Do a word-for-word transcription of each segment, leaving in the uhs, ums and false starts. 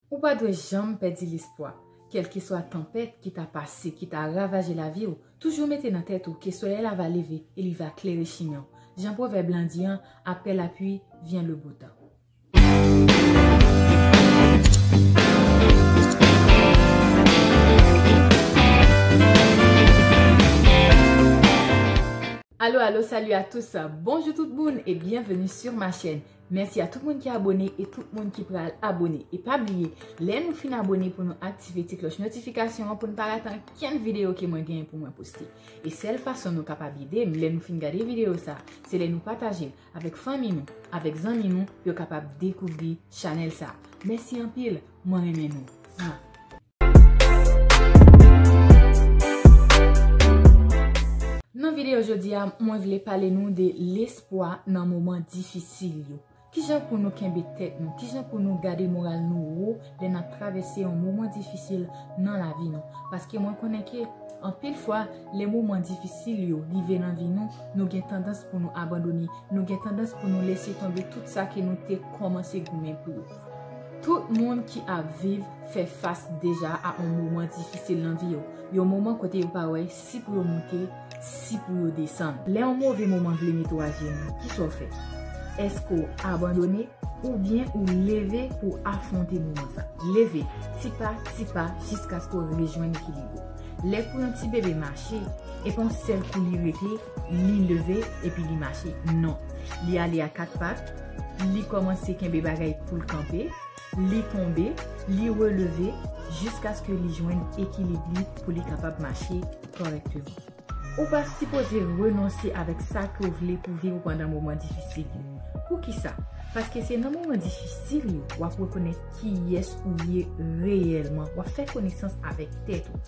Ou pa dwe janm pèdi lespwa. Kèlkeswa tanpèt ki ta pase, ki ta ravaje lavi w, toujou mete nan tèt ou ke solèy la va leve e li va klere chimen w. Jan pwovèb lan di an, après la pluie vient le beau temps. Allô, allô, salut à tous. Bonjou tout moun e byenveni sur ma chaîne. Mèsi a tout moun ki abone e tout moun ki pral abone. E pa bliye, lè nou fin abone pou nou aktive ti klòch notifikasyon an pou n pa rate ankenn videyo ke mwen genyen pou mwen poste. E sèl fason nou kapab ede m lè nou fin gade videyo sa, se lè nou pataje l avèk fanmi nou, avèk zanmi nou, pou yo kapab dekouvri chanèl sa. Mèsi anpil, mwen renmen nou. Mwa. Nan videyo jodi a, mwen vle pale nou de lespwa nan moman difisil yo. Kijan pou nou kenbe tèt nou? Kijan pou nou gade moral nou wo lè n ap travèse yon moman difisil nan lavi nou? Paske mwen konnen ke anpil fwa, lè moman difisil yo rive nan vi nou, nou gen tandans pou nou abandone, nou gen tandans pou nou lese tonbe tout sa ke nou te kòmanse goumen pou yo. Tout moun ki ap viv fè fas deja a yon moman difisil nan vi yo. Yon moman kote yo pa wè si pou yo monte, si pou yo desann. Lè yon move moman vle mete w ajenou, kisa w fè? Èske w abandone oubyen ou leve pou afwonte moman sa? Leve, ti pa, ti pa, jiskaske w rejwenn ekilib ou. Lè pou yon ti bebe mache, e pa yon sèl kou li rete, li leve, epi li mache. Non. Li ale a kat pat, li kòmanse kenbe bagay pou l kanpe, li tonbe, li releve, jiskaske li jwenn ekilib li pou li kapab mache kòrèkteman. Ou pa sipoze renonse avèk sa ke w vle pou vi w pandan moman difisil yo. Poukisa? Paske se nan moman difisil yo w ap rekonèt kiyès ou ye reyèlman, w ap fè konesans avèk tèt ou.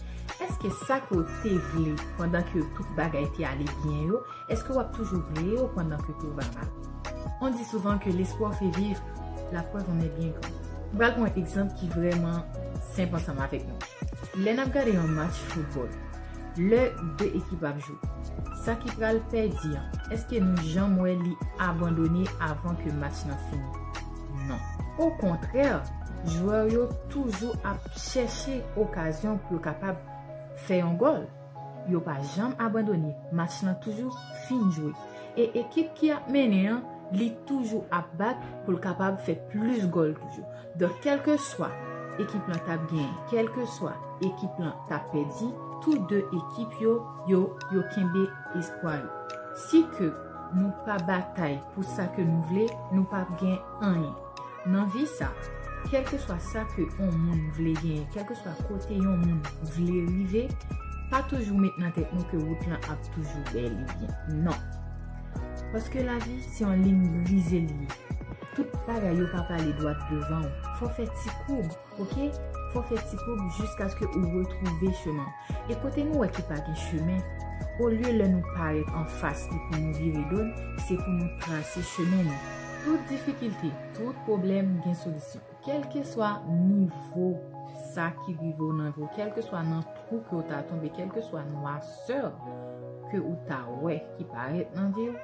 Èske sa ke w te vle pandan ke tout bagay te ale byen yo, èske w ap toujou vle yo pandan ke tou va mal? On dit souvent que l'espoir fait vivre, la preuve en est bien grande. M pral pran yon egzanp ki vrèman senp ansanm avèk nou. Lè n ap gade yon match foutbòl, lè de ekip ap jwe, sa ki pral pèdi an, èske nou janm wè li abandone avan ke match lan fini? Non. Okontrè, jwè yo toujou ap chèche okazyon pou yo kapab fè yon gòl. Yo pa janm abandone, match lan toujou fin jwe. E ekip ki ap mennen an, li toujou ap bat pou l kapab fè plis gòl toujou. Donk, kèlkeswa ekip lan t ap genyen, kèlkeswa ekip lan t ap pèdi, tou de ekip yo, yo, yo kenbe espwa yo. Si ke nou pa batay pou sa ke nou vle, nou p ap gen anyen. Nan vi sa, kèlkeswa sa ke yon moun vle genyen, kèlkeswa kote yon moun vle rive, pa toujou met nan tèt nou ke wout lan ap toujou bèl e byen. Non. Paske lavi, se yon liy brize li ye. Tout bagay yo pa prale dwat devan w. Fò w fè ti koub, oke? Fò w fè ti koub jiskaske ou retwouve chemen w. E kote nou wè ki pa gen chemen, olye lè nou parèt anfas li pou nou vire do n, se pou nou trase chemen nou. Tout difikilte, tout pwoblèm gen solisyon. Kèlkeswa nivo sa ki rive w nan vi w, kèlkeswa nan twou ke w ta tonbe, kèlkeswa nwasè ke ou ta wè ki parèt nan vi w,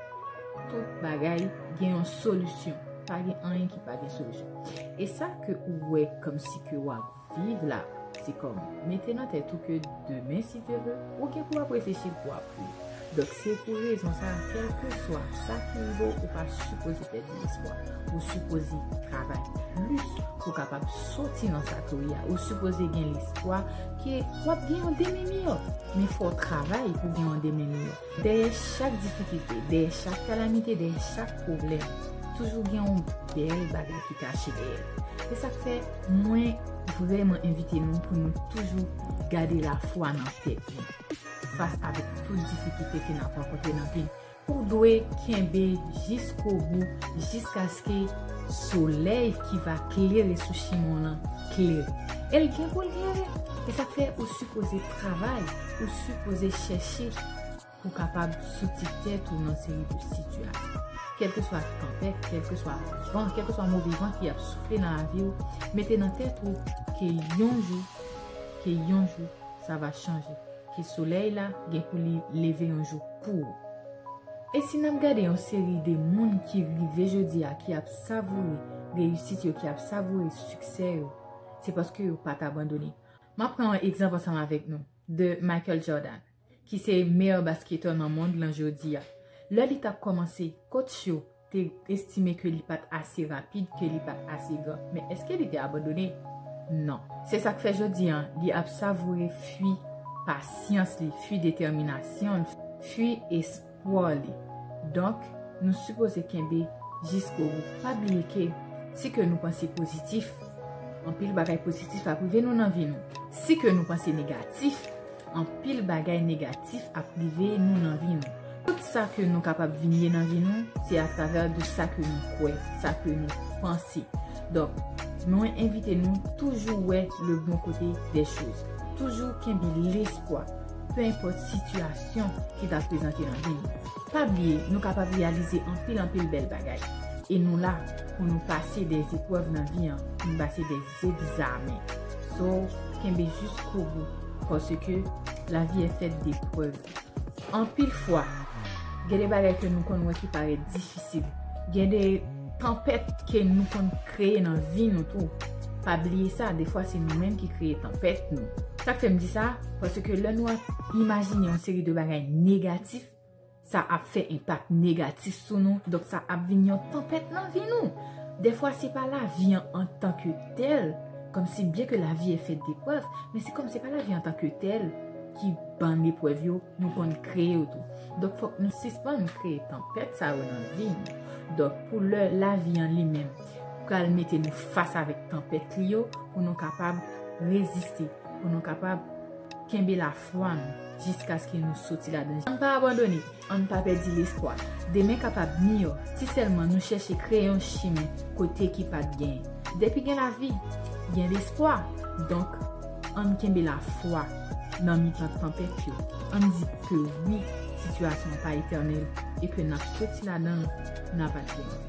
tout bagay gen yon solisyon. Pa gen anyen ki pa gen solisyon. E sa ke ou wè kòmsi ke w ap viv la, se kòm mete nan tèt ou ke demen, si Dye ve, ou gen pou w ap reflechi pou w ap priye. Donk, se pou rezon sa, kèlkeswa sa ki rive w, ou pa sipoze pèdi lespwa. Ou sipoze travay plis pou w kapab soti nan sa ke w ye a. Ou sipoze gen lespwa ke w ap gen yon demen miyò. Men fò w travay pou w gen yon demen miyò. Dèyè chak difikilte, dèyè chak kalamite, dèyè chak pwoblèm, toujou gen yon bèl bagay ki kache dèyè l. Se sa k fè mwen vrèman envite nou pou nou toujou gade lafwa nan tèt nou fas avèk tout difikilte ke n ap rankontre nan vi n. Ou dwe kenbe jiskobou, jiskaske solèy ki va klere sou chimen w lan klere. E l gen pou l klere. E sa k fè ou sipoze travay, ou sipoze chèche pou w kapab soti tèt ou nan seri de sitiyasyon. Kèlkeswa tanpèt, kèlkeswa van, kèlkeswa move van ki ap soufle nan lavi w, mete nan tèt ou ke yon jou, ke yon jou, sa va chanje. Ke solèy la gen pou li leve yon jou pou ou. E si n ap gade yon seri de moun ki rive jodi a, ki ap savoure reyisit yo, ki ap savoure siksè yo, se paske yo pa t abandone. M ap pran yon egzanp ansanm avèk nou de Michael Jordan, ki se meyè basketè nan mond lan jodi a. Lè li t ap kòmanse, coach yo te estime ke li pa t ase rapid, ke li pa t ase gran. Men èske li te abandone? Non. Se sa k fè jodi a, li ap savoure fwi pasyans li, fwi detèminasyon l, fwi espwa li. Donk, nou sipoze kenbe jiskobou. Pa bliye ke si ke nou panse pozitif, anpil bagay pozitif ap rive nou nan vi nou. Si ke nou panse negatif, anpil bagay negatif ap rive nou nan vi nou. Tout sa ke nou kapab vin ye nan vi nou, se atravè de sa ke nou kwè, sa ke nou panse. Donk, mwen envite nou toujou wè le bon côté des choses. Toujou kenbe lespwa, peu importe sitiyasyon ki ta prezante nan vi nou. Pa bliye, nou kapab reyalize anpil, anpil bèl bagay. E nou la pou nou pase de eprèv nan vi an, pou nou pase de egzamen. So, kenbe jiskobou, paske la vie est faite d'épreuves. Anpil fwa, gen de bagay ke nou konn wè ki parèt difisil. Gen de tanpèt ke nou konn kreye nan vi nou tou. Pa bliye sa, defwa se nou menm ki kreye tanpèt nou. Sa k fè m di sa? Paske lè nou ap imajine yon seri de bagay negatif, sa ap fè enpak negatif sou nou. Donk, sa ap vin yon tanpèt nan vi nou. Defwa, se pa lavi an antanke tèl, kòmsi byen ke lavi est faite d'épreuves, men se kòm se pa lavi antanke tèl ki bann eprèv yo, nou konn kreye yo tou. Donk, fòk nou sispann kreye tanpèt sa yo nan vi nou. Donk, pou lè lavi an li menm pral mete nou fas avèk tanpèt li yo, pou nou kapab reziste, pou nou kapab kenbe lafwa nou jiskaske nou soti ladan. Ann pa abandone, ann pa pèdi lespwa. Demen kapab miyò si sèlman nou chèche kreye yon chimen kote ki pa t genyen. Depi gen lavi, gen lespwa. Donk, ann kenbe lafwa nan mitan tanpèt yo. Ann di ke wi, sitiyasyon an pa etènèl e ke n ap soti ladan l, n ap al byen.